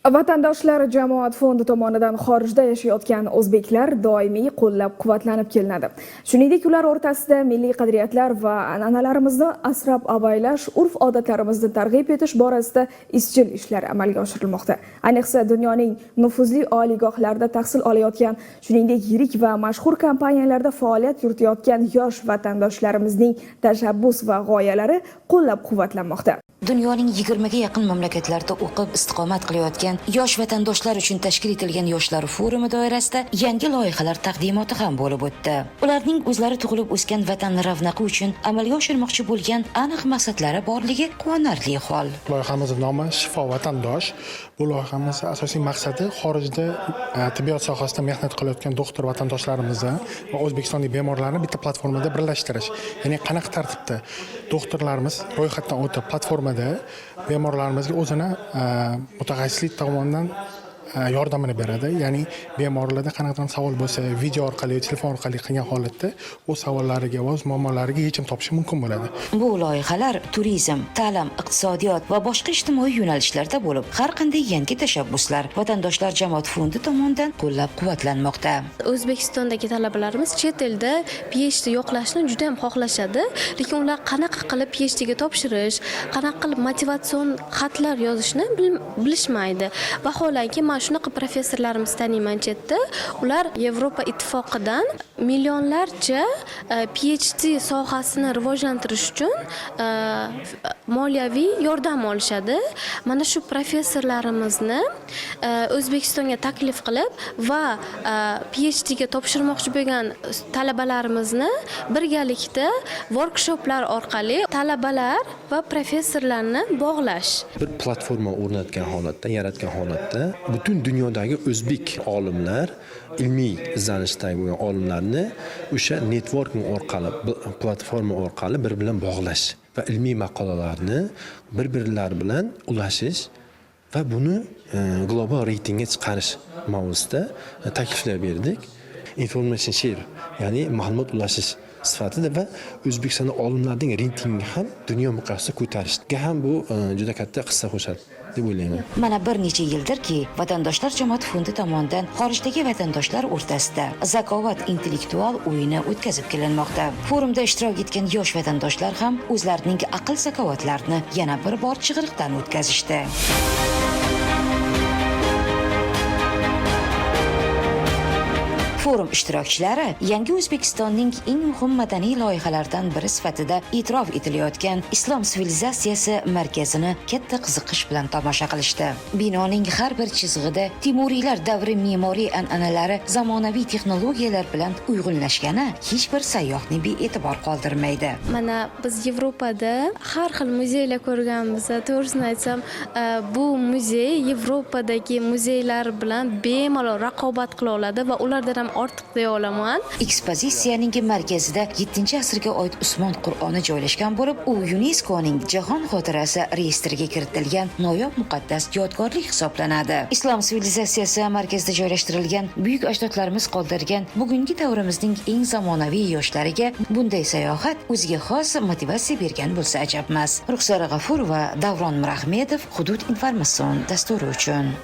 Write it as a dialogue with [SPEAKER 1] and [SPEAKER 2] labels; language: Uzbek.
[SPEAKER 1] Vatandoshlar jamoat fondi tomonidan xorijda yashayotgan o'zbeklar doimiy qo'llab-quvvatlanib kelinadi. Shuningdek, ular o'rtasida milliy qadriyatlar va an'analarimizni asrab avaylash, urf-odatlarimizni targ'ib etish borasida izchil ishlar amalga oshirilmoqda. Ayniqsa, dunyoning nufuzli oliygohlarida tahsil olayotgan, shuningdek, yirik va mashhur kompaniyalarda faoliyat yuritayotgan yosh vatandoshlarimizning tashabbus va g'oyalari qo'llab-quvvatlanmoqda.
[SPEAKER 2] Dunyoning 20 ga yaqin mamlakatlarida o'qib istiqomat qilayotgan yosh vatandoshlar uchun tashkil etilgan yoshlar forumi doirasida yangi loyihalar taqdimoti ham bo'lib o'tdi. Ularning o'zlari tug'ilib o'sgan vatan ravnaqi uchun amalga oshirmoqchi bo'lgan aniq maqsadlari borligi quvonarli hol.
[SPEAKER 3] Loyihamizni nomi "Shifo vatandosh". Bu loyihamiz asosiy maqsadi xorijda tibbiyot sohasida mehnat qilayotgan doktor vatandoshlarimizni va o'zbekistonlik bemorlarni bitta platformada birlashtirish. Ya'ni qanaqa tartibda doktorlarimiz ro'yxatdan o'tib, platformada bemorlarimizga o'zini mutaxassislik tomonidan yordamini beradi. Ya'ni bemorlarda qanaqadir savol bo'lsa, video orqali, telefon orqali qilgan holatda u savollariga va o'z muammolariga yechim topishi mumkin bo'ladi.
[SPEAKER 2] Bu loyihalar turizm, ta'lim, iqtisodiyot va boshqa ijtimoiy yo'nalishlarda bo'lib, har qanday yangi tashabbuslar Vatandoshlar jamoat fondi tomonidan qo'llab-quvvatlanmoqda.
[SPEAKER 4] O'zbekistondagi talabalarimiz chet elda PhD yoqlashni juda ham xohlashadi, lekin ular qanaqa qilib PhDga topshirish, qanaqa qilib motivatsion xatlar yozishni bilishmaydi. Vaholanki, man shunaqa professorlarimizni taniyman chetda, ular Yevropa Ittifoqidan millionlarcha PhD sohasini rivojlantirish uchun moliyaviy yordam olishadi. Mana shu professorlarimizni O'zbekistonga taklif qilib va PhDga topshirmoqchi bo'lgan talabalarimizni birgalikda workshoplar orqali talabalar va professorlarni bog'lash.
[SPEAKER 5] Bir platforma o'rnatgan holatda, yaratgan holatda butun dunyodagi o'zbek olimlar, ilmiy izlanishdagi bo'lgan olimlarni o'sha networking orqali, platforma orqali bir bilan bog'lash va ilmiy maqolalarni bir birlari bilan ulashish va buni global reytingga chiqarish mavzusida takliflar berdik. Information share, ya'ni ma'lumot ulashish sifatida va O'zbekistonda olimlarning reytingini ham dunyo miqyosida ko'tarishga ham bu juda katta hissa qo'shadi deb o'ylayman.
[SPEAKER 2] Mana bir necha yildirki, Vatandoshlar jamoat fondi tomonidan xorijdagi vatandoshlar o'rtasida Zakovat intellektual o'yini o'tkazib kelinmoqda. Forumda ishtirok etgan yosh vatandoshlar ham o'zlarining aql zakovatlarini yana bir bor chig'iriqdan o'tkazishdi. Forum ishtirokchilari yangi O'zbekistonning eng muhim madaniy loyihalaridan biri sifatida e'tirof etilayotgan Islom sivilizatsiyasi markazini katta qiziqish bilan tomosha qilishdi. Binoning har bir chizig'ida Temuriylar davri me'moriy an'analari zamonaviy texnologiyalar bilan uyg'unlashgani hech bir sayyohni bee'tibor qoldirmaydi.
[SPEAKER 4] Mana biz Yevropada har xil muzeylar ko'rganmiz. To'g'risini aytsam, bu muzey Yevropadagi muzeylar bilan bemalol raqobat qila oladi va ulardan ham ortiq deya olaman.
[SPEAKER 2] Ekspozitsiyaning markazida 7-asrga oid Usmon Qur'oni joylashgan bo'lib, u UNESCOning Jahon xotirasi reyestriga kiritilgan noyob muqaddas yodgorlik hisoblanadi. Islom sivilizatsiyasi markazida joylashtirilgan buyuk ajdodlarimiz qoldirgan bugungi davrimizning eng zamonaviy yoshlariga bunday sayohat o'ziga xos motivatsiya bergan bo'lsa ajabmas. Ruxsora G'afurova, Davron Mirahmedov, Hudud informatsion dasturi uchun.